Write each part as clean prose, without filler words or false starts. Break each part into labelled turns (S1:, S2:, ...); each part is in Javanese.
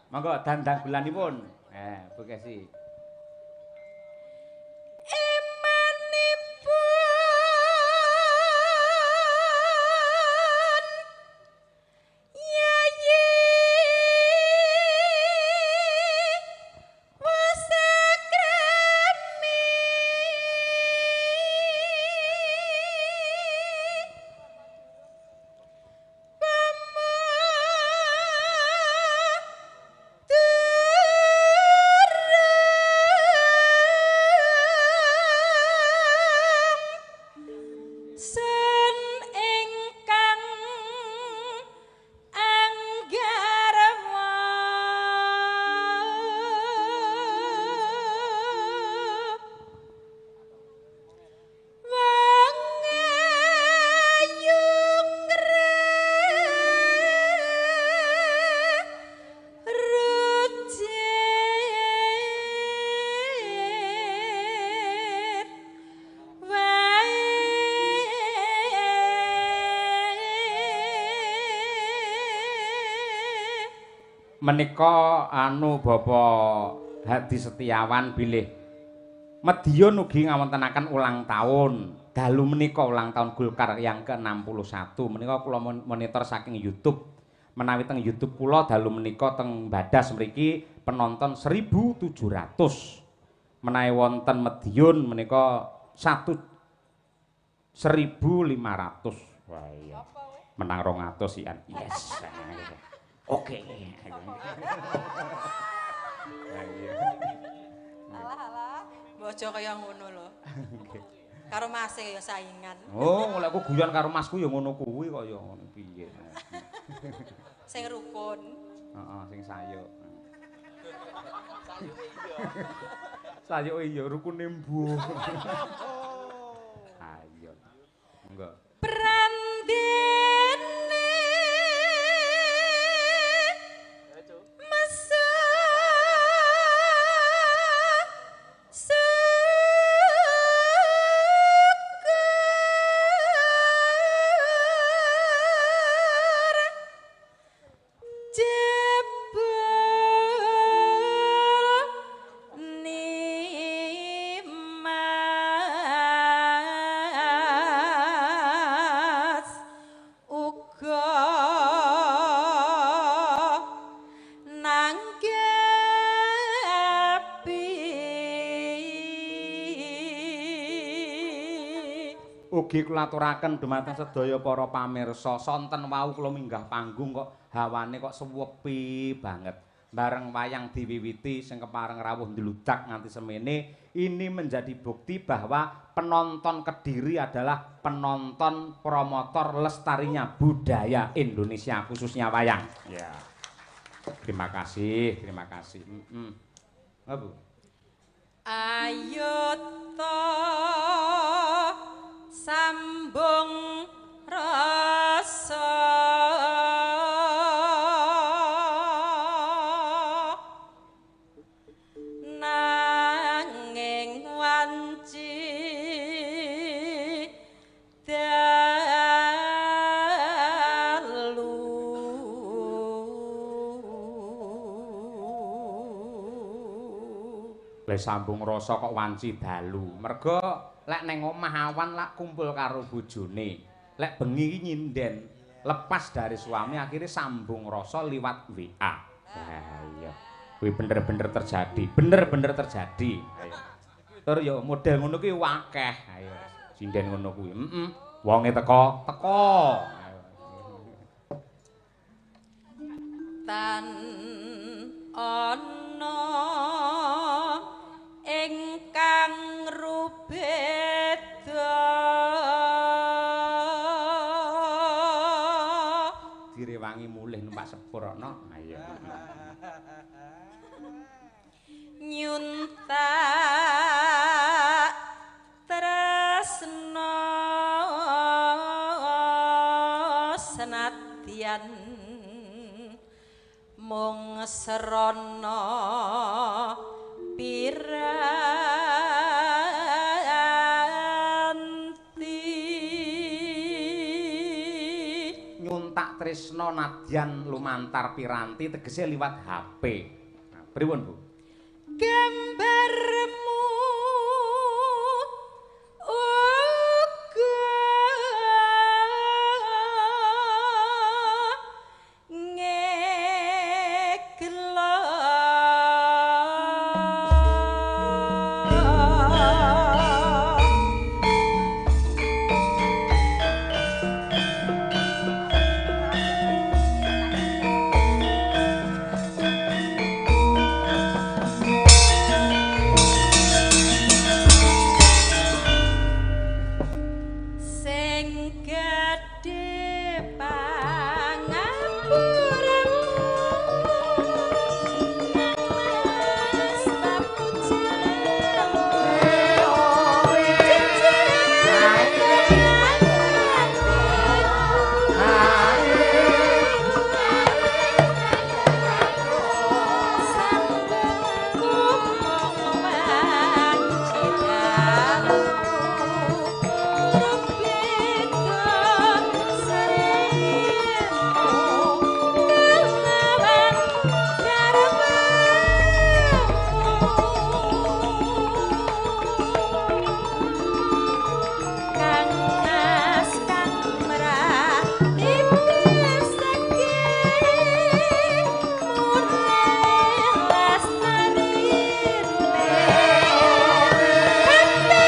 S1: Monggo dandang gulanipun. Bu Kesi.
S2: Emanipun Yayi Wasakrami Sun ingkang anggarwa wong ayu ngrucit wae.
S1: Menika anu Bapak Hadi Setiawan bilih Mediun ugi ngawontenaken ulang tahun. Dalu menika ulang tahun Golkar yang ke-61. Menika kula monitor saking YouTube. Menawi teng YouTube kula dalu menika teng Badas mriki penonton 1700. Menawi wonten Mediun menika 1500. Wah iya. Menang 200 sian. Yes. Oke. Iya.
S2: Alah alah, bojo kaya ngono lho. Karo mase ya saingan.
S1: Oh, lek aku guyon karo masku ya ngono kuwi kok ya ngono piye.
S2: Sing rukun.
S1: Heeh, sing sayuk. Sayuke iya. Sayuke iya rukune mbuh. Ayo. Monggo.
S2: Prandene
S1: Ugi kula aturaken dumateng sedaya para pamirsa, sonten wau kula minggah panggung kok hawane kok sewepi banget. Bareng wayang diwiwiti sing kepareng rawuh ndludak nganti semene, ini menjadi bukti bahwa penonton Kediri adalah penonton promotor lestarinya budaya Indonesia khususnya wayang. Ya. Terima kasih, terima kasih. Bu.
S2: Ayo to sambung rasa nanging wanci dalu.
S1: Le sambung rasa kok wanci dalu. Mergo lek neng omah awan lak kumpul karo bojone, lek bengi iki nyinden, lepas dari suami akhirnya sambung rasa liwat WA. Lah iya, kuwi bener-bener terjadi, bener-bener terjadi. Ayo. Tur yo model ngono kuwi akeh. Ayo, sinden ngono kuwi. Heeh. Wonge teko, teko. Ayo.
S2: Tan ana ingkang rubeda
S1: direwangi mulih numpak sepur ana. Ayo.
S2: Nyuntak tresna senadyan mung srana piranti.
S1: Nyuntak tresna nadyan lumantar piranti tegese liwat HP. Nah, pripun, Bu?
S2: Gambarmu uga ngegelo sing gedhe pangapuramu mas papujamu Kang Mas kang merah tipis segi murni lastarine hati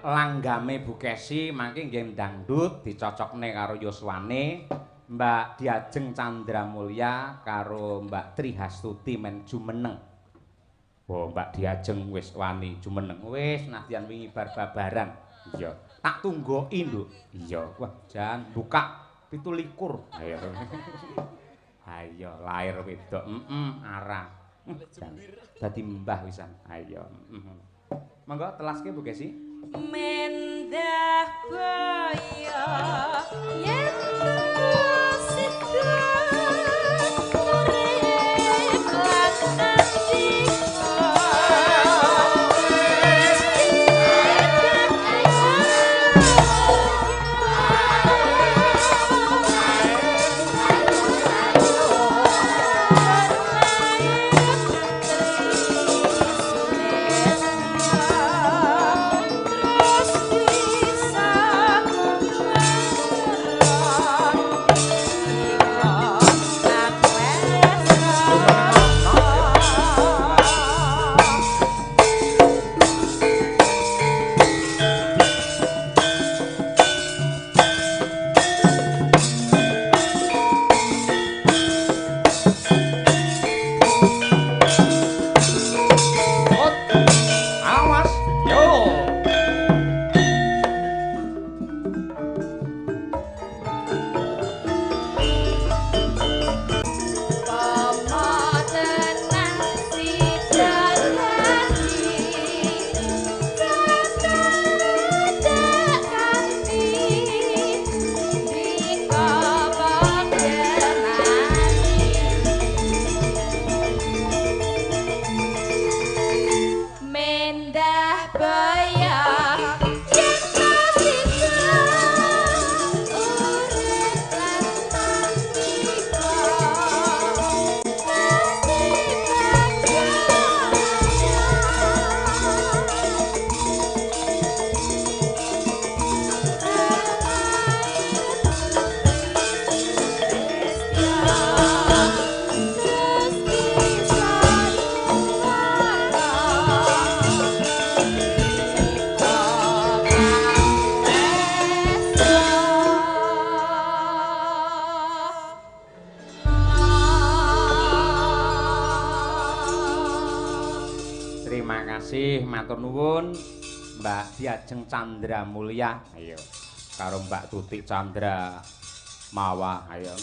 S1: Langgame Bu Kesi mangke nggih dangdut dicocokne karo yuswane Mbak Diajeng Candra Mulya karo Mbak Trihastuti men jumeneng. Oh, Mbak Diajeng wis wani jumeneng. Wis nadyan wingi bar babaran. Iya, tak tunggoki, Nduk. Iya, wah jan buka 27. Ayo. Ayo lahir wedok. Heeh, arah. Jan dadi mbah wisan. Ayo. Monggo telaske Bu Kesi.
S2: Mendah baya yen sida urip lan andika terus bisa
S1: Terima kasih, matur nuwun Mbak Diajeng Chandra Mulya. Ayo karo Mbak Tutik Chandra Mawa. Ayo.